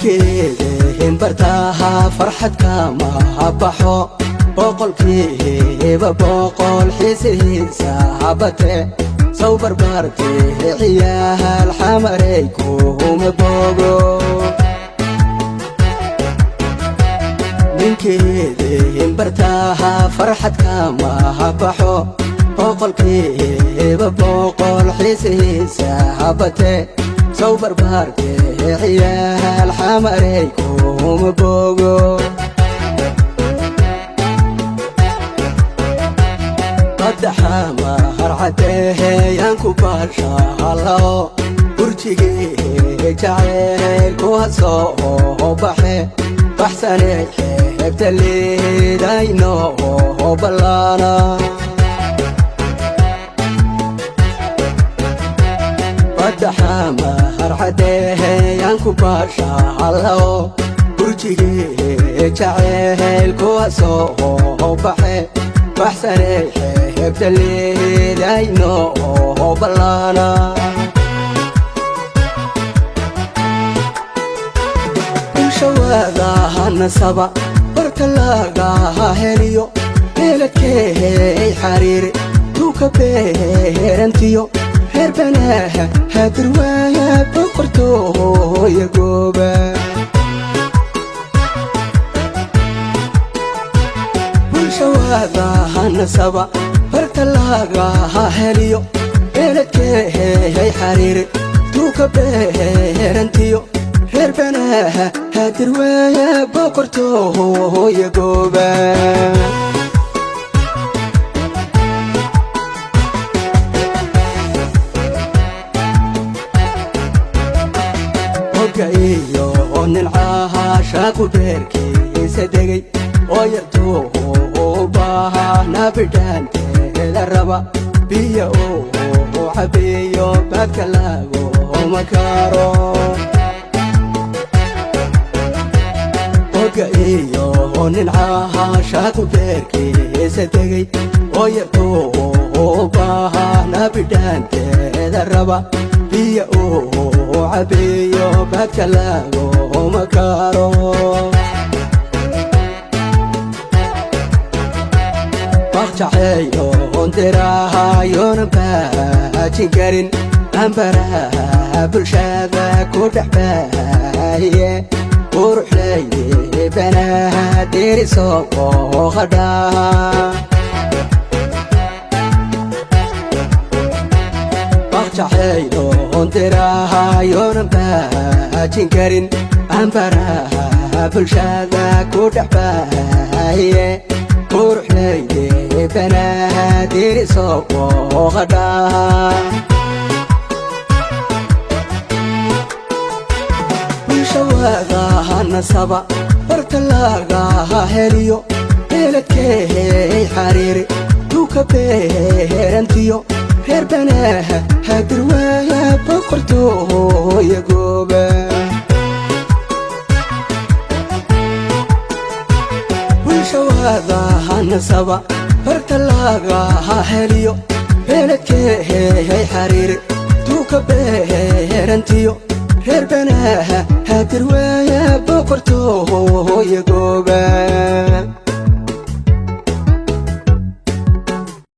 Ninkeedin bartaaha farxad kama baxo, 100% xiisihiisa habate. Saw barbaartee ciyaal Xamarey kuma bogo. Ninkeedin bartaaha farxad kama baxo, 100% xiisihiisa habate. Saw barbaartee ciyaal Xamarey kuma bogo. Qadaxama harcadeeyaan ku baashaallao, burjigii jaceyl ku hasoo baxe. Baxsaney xeebta liidayno ballaana. Qadaxama harcadeeyaan ku baashaallao, burjigii jaceyl ku hasoo baxe. Baxsaney xeebta liidayno ballaana. Bulshawaadaha nasaba barta lagaha heliyo, beeladkeey xariiri tuuka beerantiyo, reer banaaha hadirwaaya boqortooya gooba. Bulshawaadaha nasaba barta lagaha heliyo, beeladkeey xariiri tuuka beerantiyo, reer banaaha hadirwaaya boqortooya gooba. Hogga iyo nincaha shaaqu beerkiisa degay oo yartuu u baahana bidhaanteeda raba, biyo uu cabiyo baadka laguma karo. Hogga iyo nincaha shaaqu beerkiisa degay oo yartuu u baahana bidhaanteeda raba, biyo uu cabiyo baadka laguma karo. Baqjaceeyoon dirahayoonan baajin karin, ambaraha bulshada ku dhex baahiye. Quruxleydi banaha diriso qooqadhaha. Baqjaceeyoon dirahayoonan baajin karin, ambaraha bulshada ku dhex baahiye. Quruxleydi banaha diriso qooqadhaha. Bulshawaadaha nasaba barta lagaha heliyo, beeladkeey xariiri tuuka beerantiyo, reer banaaha hadirwaaya boqortooya gooba. Bulshawaadaha nasaba barta lagaha heliyo, beeladkeey xariiri tuuka beerantiyo, reer banaaha hadirwaaya boqortooya gooba.